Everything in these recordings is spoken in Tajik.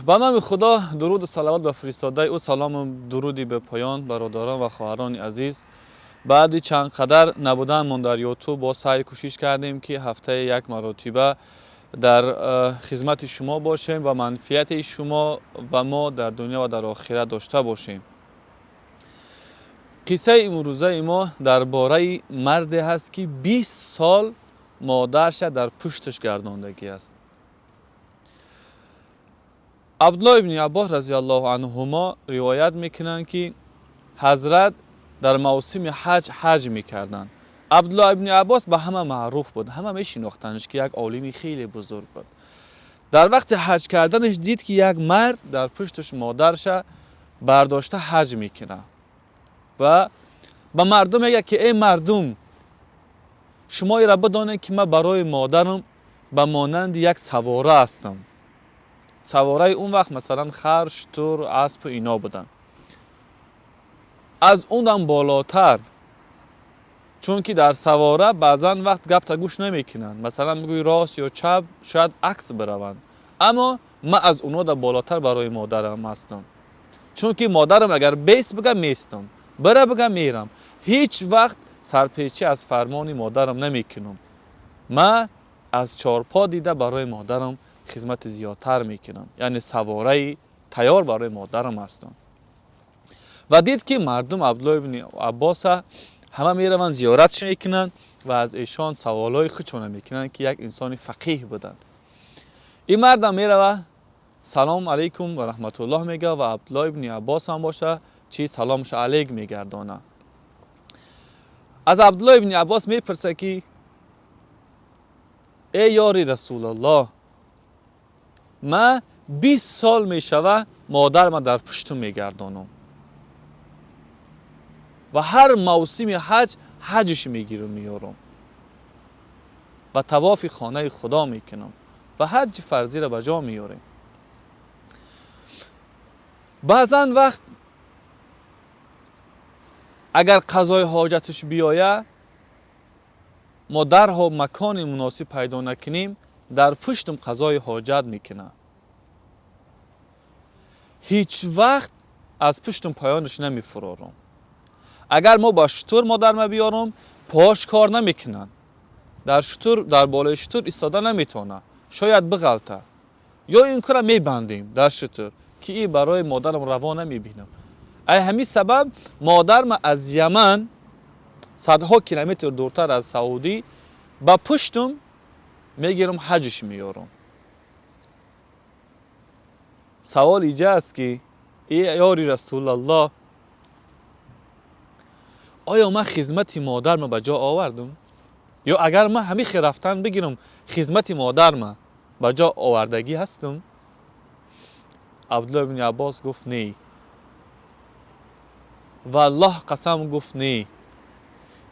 Ба номи Худо, дуруду салавот ба фиристодаи ӯ, салому дуруди бепоён бародарон ва хоҳарони азиз. Баъди чанд қадар набуданмон дар Ютуб бо саъй кӯшиш кардем, ки ҳафтаи як маротиба дар хизмати шумо бошем ва манфиати шумо ва мо дар дунё ва дар охират дошта бошем. Қиссаи имрӯзаи мо дар бораи марде ҳаст, ки 20 сол модарша дар пушташ гардондагӣ аст. Абдулло ибни Аббос разияллоҳу анҳумо ривоят мекунанд, ки ҳазрат дар мавсими ҳаҷ ҳаҷ мекарданд. Абдулло ибни Аббос ба ҳама маъруф буд, ҳама мешинохтандш, ки як олими хеле бузург буд. Дар вақти ҳаҷ карданаш дид, ки як мард дар пушташ модарша бардошта ҳаҷ мекунад ва ба мардум мегӯяд, ки эй мардум, шумо инро бидонед, ки ман барои модарам ба монанди як савора ҳастам. Савораи он вақт масалан хар, шутур, аспу ино буданд. Аз унам болотар, чунки дар савора баъзан вақт гапта гӯш намекунанд, масалан мегӯи рост ё чап, шояд акс бираванд, аммо ман аз уно да болотар барои модарам ҳастам, чунки модарам агар бест бига, местам, бира бига, мерам, ҳеҷ вақт сарпечӣ аз фармони модарам намекунам. Ман аз чорпо дида барои модарам хизмати зиёдтар мекунам, яъне савораи тайёр барои модарам ҳастам. Ва дид, ки мардум Абдулло ибни Аббоса ҳама мераванд, зиёратш мекунанд ва аз эшон саволҳои худшона мекунанд, ки як инсони фақиҳ буданд. Ин мардам мерава, салом алайкум ва раҳматуллоҳ мега ва Абдулло ибни Аббос ҳам боша чи саломша алейк мегардона. Аз Абдулло ибни Аббос мепурса, ки эй ёри Расулаллоҳ, ман 20 сол мешава модарма дар пуштум мегардонам ва ҳар мавсими ҳаҷ ҳаҷш мегирам, меёрам ва тавофи хонаи Худо мекунам ва ҳаҷи фарзиро ба ҷо меёрем. Баъзан вақт агар қазои ҳоҷаташ биёяд, мо дарҳол макони муносиб пайдо накунем, дар пуштум қазои ҳоҷат мекунад, ҳеҷ вақт аз пуштум поёнаш намефурорам. Агар мо ба шутур модарма биёрам, пош кор намекунанд, дар шутур, дар болои шутур истода наметавонад, шояд биғалта, ё ин кора мебандем дар шутур, ки и барои модарам раво намебинам. Ай ҳамин сабаб модарма аз Яман, садҳо километр дуртар аз Саудӣ, ба пуштум мегирам, ҳаҷш меёрам. Савол иҷа аст, ки э ёри Расулаллоҳ, оё ман хизмати модарма ба ҷо овардам, ё агар ман ҳамин хел рафтан бигирам, хизмати модарма ба ҷо овардагӣ ҳастам? Абдулло ибни Аббос гуфт: не, валлоҳ қасам, гуфт, не,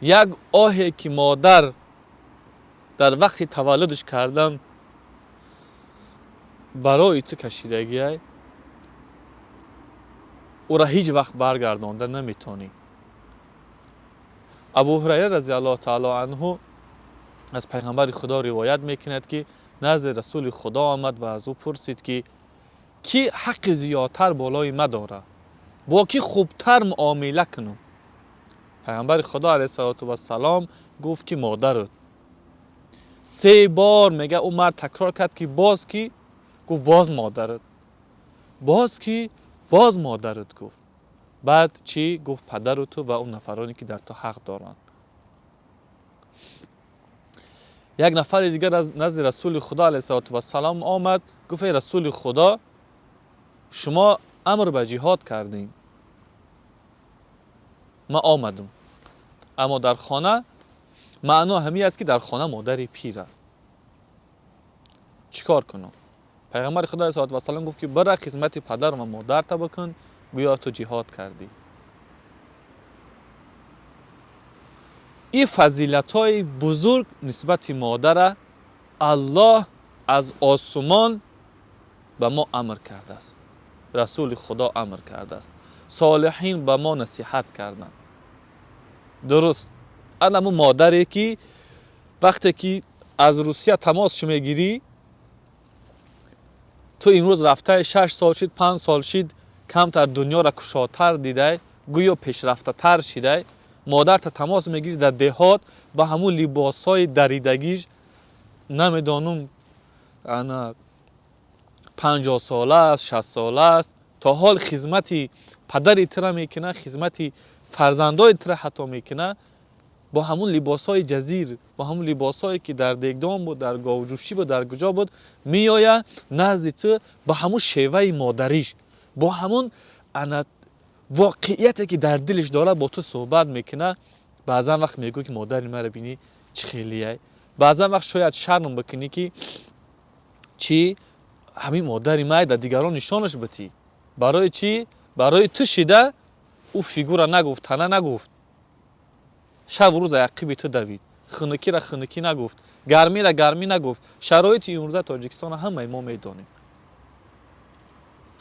як оҳе ки модар дар вақти таваллудаш кардан барои ту кашидагиай, ӯра ҳеҷ вақт баргардонда наметонӣ. Абу Ҳурайра разиаллоҳу таало анҳу аз пайғамбари Худо ривоят мекунад, ки назди Расули Худо омад ва аз ӯ пурсид, ки кӣ ҳаққи зиёдтар болои ма дорад, бо кӣ хубтар муомила кунам? Пайғамбари Худо алайҳиссалоту вассалом гуфт, ки модарат. Се бор, мега, ӯ мард такрор кард, ки боз кӣ? Гуфт: боз модарат. Боз кӣ? Боз модарат, гуфт. Баъд чӣ гуфт? Падару ту ва он нафароне, ки дар ту ҳақ доранд. Як нафари дигар аз назди Расули Худо алайҳиссалоту вассалом омад, гуфт: эй Расули Худо, шумо амр ба ҷиҳод кардем, ман омадам, аммо дар хона, маъно ҳамин аст, ки дар хона модари пира, чӣ кор кунам? Пайғамбари Худо алайҳиссалоту вассалом гуфт, ки бира, хизмати падар ва модарта бикун, гӯё ту ҷиҳод кардӣ. Ин фазилатҳои бузург нисбати модара Аллоҳ аз осумон ба мо амр кардааст, Расули Худо амр кардааст, солиҳин ба мо насиҳат карданд. Дуруст, анамо модаре, ки вақте ки аз Русия тамос мегирӣ. Ту имрӯз рафтаи, 6 сол шид, 5 сол шид, камтар дунёра кушодтар дидай, гӯё пешрафтатар шидай. Модарта тамос мегирӣ, дар деҳот ба ҳамун либосҳои даридагиш, намедонум, ана 50сола аст, 60сола аст, то ҳол хизмати падари тура мекунад, хизмати фарзандои тура ҳатто мекунад. Бо ҳамун либосҳои ҷазир, бо ҳамун либосҳое, ки дар дегдон буд, дар говҷӯшӣ буд, дар куҷо буд, меояд назди ту ба ҳамун шеваи модариш, бо ҳамун ана воқеияте, ки дар дилиш дорад, бо ту суҳбат мекунад. Баъзан вақт мегӯ, ки модари маро бинӣ, чӣ хелияй. Баъзан вақт шояд шарм бикунӣ, ки чӣ ҳамин модари май дар дигарон нишонаш битӣ. Барои чӣ? Барои ту шида ӯ фигура нагуфт, тана нагуфт, шабу рӯз ақиби ту давид, хунукира хунукӣ нагуфт, гармира гармӣ нагуфт. Шароити имрӯза Тоҷикистона ҳамаи мо медонем.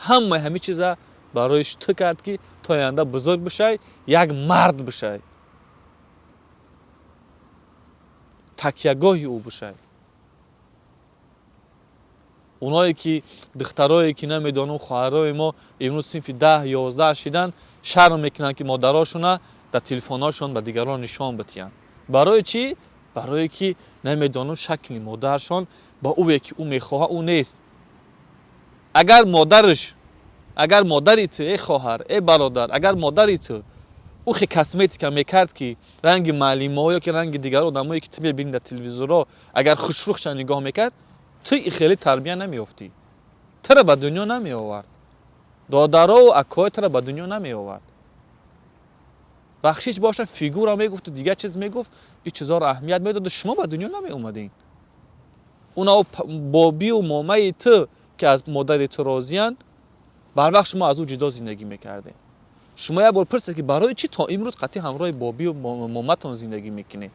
Ҳамаи ҳамин чиза барои ту кард, ки ту оянда бузург бишай, як мард бишай, такягоҳи ӯ бишай. Оное ки духтарое, ки намедонам, хоҳарои мо имрӯз синфи 10, 11 шидан, шарм мекунанд, ки модарошона дар телефонҳошон ба дигарон нишон битиҳанд. Барои чӣ? Барое ки намедонам, шакли модаршон ба ӯе, ки ӯ мехоҳад, ӯ нест. Агар модараш, агар модари ту, э хоҳар, э бародар, агар модари ту ӯ хе косметика мекард, ки ранги муаллимаҳо ё ки ранги дигар одамое, ки ту мебинӣ дар телевизорҳо, агар хушрӯхша нигоҳ мекард, ту хеле тарбия намеёфтӣ, тура ба дунё намеовард, додарову акои тура ба дунё намеовард. Бахшиш боша, фигура мегуфту дигар чиз мегуфт, ин чизҳоро аҳамият медоду шумо ба дунё намеомадем. Уна бобию момаи ту, ки аз модари ту розиянд, барвақт шумо аз ӯ ҷудо зиндагӣ мекардем. Шумо як бор пурсед, ки барои чӣ то имрӯз қатъи ҳамроҳи бобию моматон зиндагӣ мекунед?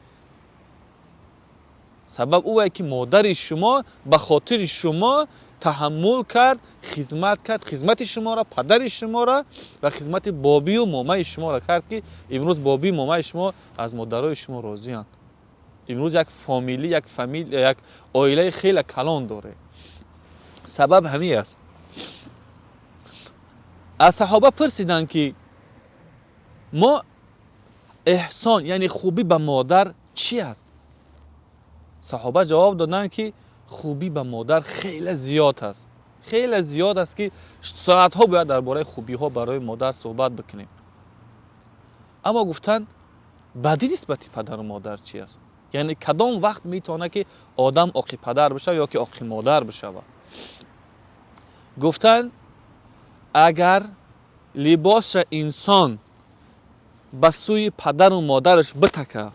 Сабаб ӯе, ки модари шумо ба хотири шумо таҳаммул кард, хизмат кард, хизмати шуморо, падари шуморо ва хизмати бобию момаи шуморо кард, ки имрӯз бобию момаи шумо аз модарои шумо розиянд. Имрӯз як фомилӣ, як фамилия, як оилаи хеле калон доред. Сабаб ҳамин аст. Аз саҳоба пурсиданд, ки мо эҳсон, яъне хубӣ ба модар чӣ аст? Саҳоба ҷавоб доданд, ки хубӣ ба модар хеле зиёд аст, хеле зиёд аст, ки соатҳо бояд дар бораи хубиҳо барои модар суҳбат бикунем. Аммо гуфтанд, бадӣ нисбати падару модар чӣ аст? Яъне кадом вақт метавонад, ки одам оқи падар бишавад ё ки оқи модар бишавад? Гуфтанд, агар либосша инсон ба сӯи падару модараш битака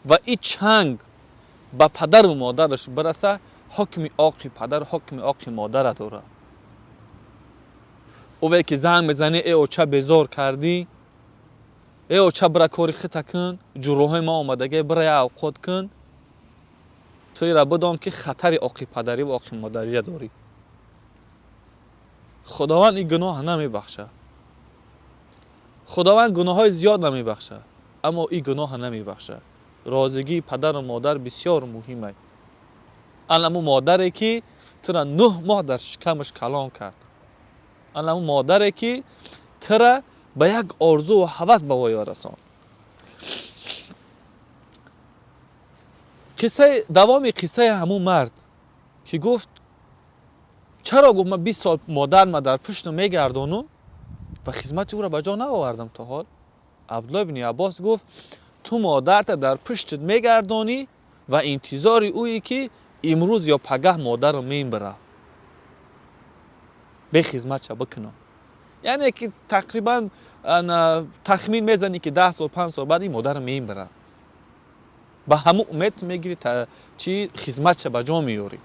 ва и чанг ба падару модараш бираса, ҳукми оқи падар, ҳукми оқи модара дорад. Ове ки занг мезанӣ: «Э оча, безор кардӣ, э оча, бира кори хита кун, ҷуроҳои ма омадагӣ, бира як авқот кун», ту ира бидон, ки хатари оқи падарӣ ва оқи модария дорӣ. Худованд ин гуноҳ намебахшад. Худованд гуноҳҳои зиёд намебахшад, аммо ин гуноҳа намебахшад. Розигии падару модар бисёр муҳим аст. Анаму модаре, ки тура 9 моҳ дар шикамаш калон кард, анаму модаре, ки тура ба як орзуву ҳавас ба воя расон. Қиссаи давоми қиссаи ҳамун мард, ки гуфт: «Чаро, — гуфт, — ман 20 сол модарма дар пушту мегардонум ва хизмати ӯро ба ҷо наовардам то ҳол?» Абдулло ибни Аббос гуфт: «Ту модарта дар пуштат мегардонӣ ва интизори ӯе, ки имрӯз ё пагаҳ модарро мебара, бехизматша бикунам. Яъне ки тақрибан тахмин мезанӣ, ки 10 сол, 5 сол баъд ин модарро мебара. Ба ҳамун умед мегирӣ, чӣ хизматша ба ҷо меёрӣ.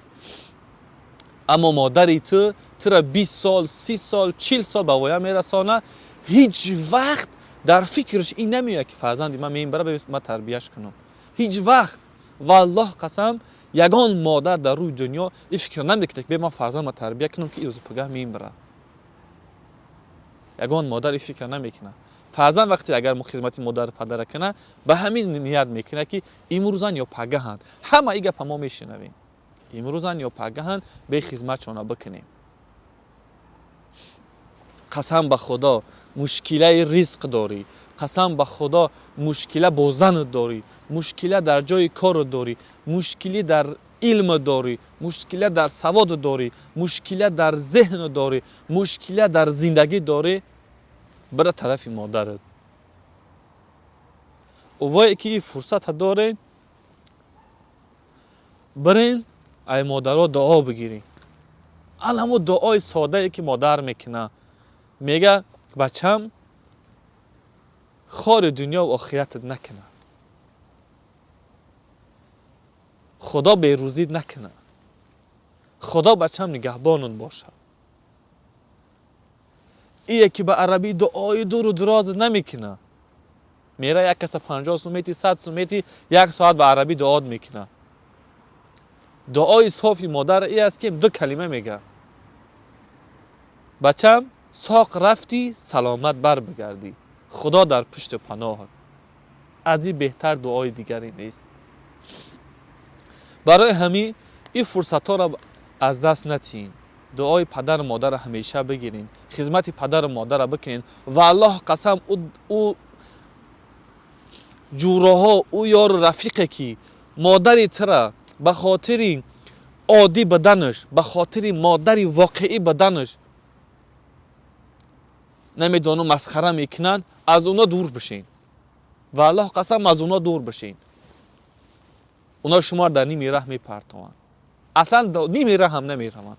Аммо модари ту тура 20 сол, 30 сол, 40 сол ба воя мерасона, ҳеҷ вақт дар фикраш ин намеояд, ки фарзанди ман мебара, ман тарбияш кунам. Ҳеҷ вақт, валлоҳ қасам, ягон модар дар рӯи дунё ин фикр намекунад, ки бе ман фарзандма тарбия кунам, ки ирӯзу пагаҳ мебара. Ягон модар ин фикр намекунад. Фарзанд вақте агар хизмати модару падара кунад, ба ҳамин ният мекунад, ки имрӯзан ё пагаҳанд. Ҳама ин гапа мо мешунавем: имрӯзан ё пагаҳанд, бехизматшона бикунем. Қасам ба Худо, мушкилаи ризқ дорӣ. Қасам ба Худо, мушкила бо занат дорӣ, мушкила дар ҷои корат дорӣ, мушкилӣ дар илм дорӣ, мушкила дар савод дорӣ, мушкила дар зеҳн дорӣ, мушкила дар зиндагӣ дорӣ. Бира тарафи модарат. Овое ки ин фурсата дорен, бирен ай модаро дуо бигирен. Ал ҳамо дуои содае ки модар мекуна, мега: бачам, хори дунёву охиратат накуна, Худо берӯзит накуна, Худо бачам нигаҳбонат бошад. Ие ки ба арабӣ дуои дуру дароз намекуна, мера як каса 50 сумети, 100 сумети, як соат ба арабӣ дуот мекуна. Дуои софи модар и аст ки ду калима мега: бачам, соқ рафтӣ, саломат бар бигардӣ, Худо дар пушту паноҳат. Аз ин беҳтар дуои дигаре нест. Барои ҳамин ин фурсатҳоро аз даст натиҳин. Дуои падару модарро ҳамеша бигирин, хизмати падару модарро бикунен. Ва Аллоҳ қасам, ӯ ҷуроҳо, ӯ ёру рафиқе ки модари тура ба хотири оддӣ буданаш, ба хотири модари воқеӣ буданаш намедонам масхара мекунанд, аз оно дур бишен. Ва Аллоҳ қасам, аз оно дур бишен. Оно шуморо дар ними раҳ мепартованд, аслан ними раҳ ҳам намераванд.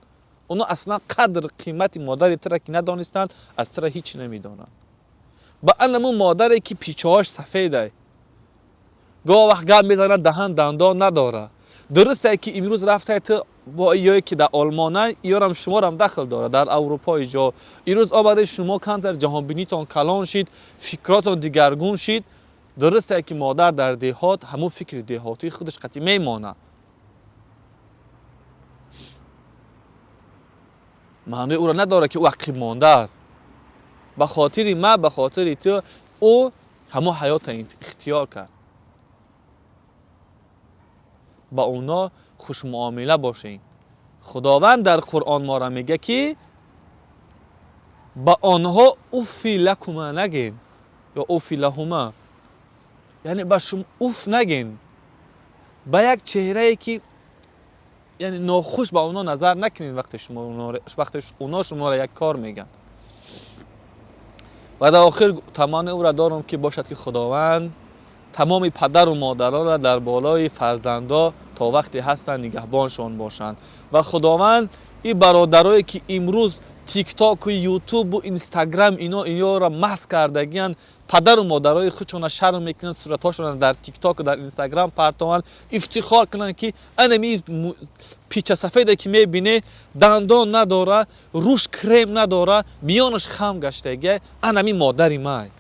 Оно аслан қадр қимати модари тура ки надонистанд, аз тура ҳеч намедонанд. Ба анаму модаре ки пичоҳаш сафедай, гоҳ вақт гап мезанад, даҳан дандон надорад. Дурусте ки имрӯз рафтай ту бо ёе ки дар Олмона, ёрам шуморам дахл дорад, дар Аврупои ҷо имрӯз омаде, шумо камтар ҷаҳонбинитон калон шид, фикротон дигаргун шид. Дурусте ки модар дар деҳот ҳамун фикри деҳотии худаш қатъӣ мемонад. Маънои ӯро надорад ки ӯ ақиб мондааст. Ба хотири ма, ба хотири ту ӯ ҳамон ҳаётро ихтиёр кард. Ба оно хушмуомила бошем. Худованд дар Қуръон моро мега ки ба онҳо уффи лакума наген ё уффи лаҳума, яъне ба шумо уф наген, ба як чеҳрае ки яъне нохуш ба оно назар накунед вақте оно шуморо як кор мегӯянд. Ва дар охир таманнои ӯро дорам ки бошад ки Худованд тамоми падару модаронро дар болои фарзандо то вақте ҳастанд нигаҳбоншон бошанд. Ва Худованд ин бародарое ки имрӯз Тиктоку, Ютубу, Инстаграм ино инёро маҳз кардагиянд, падару модарои худшонро шарм мекунанд, суратҳошонро дар Тиктоку, дар Инстаграм партованд, ифтихор кунанд ки анами пичасафеде ки мебине, дандон надора, рӯш крем надора, миёнаш хам гаштагия, анами модари май.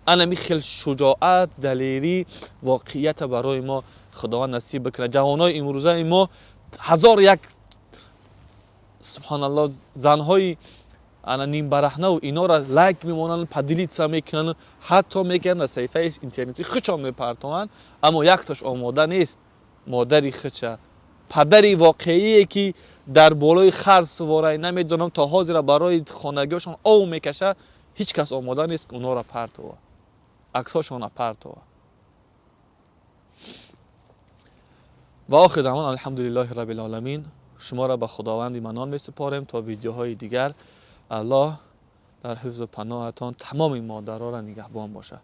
Анами хел шуҷоат, далерӣ, воқеията барои мо Худованд насиб бикунад. Ҷавонои имрӯзаи мо ҳазор як субҳоналлоҳ занҳои ана нимбараҳнаву инора лайк мемонанд, поделиться мекунанд, ҳатто мегӯянд дар саҳифаи интернетӣ худшон мепартованд, аммо яктош омода нест модари худша, падари воқеие ки дар болои хар суворай, намедонам, то ҳозира барои хонагиҳошон ов мекаша, ҳеҷ кас омода нест ки онҳоро партова, аксҳошонро партова. Ва охир даъвон алҳамдулиллоҳи раббил оламин. Шуморо ба Худованди Манон месупорем то видеоҳои дигар. Аллоҳ дар ҳифзу паноҳатон, тамоми модароро нигаҳбон бошад.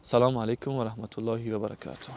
Салому алайкум ва раҳматуллоҳи ва баракатуҳ.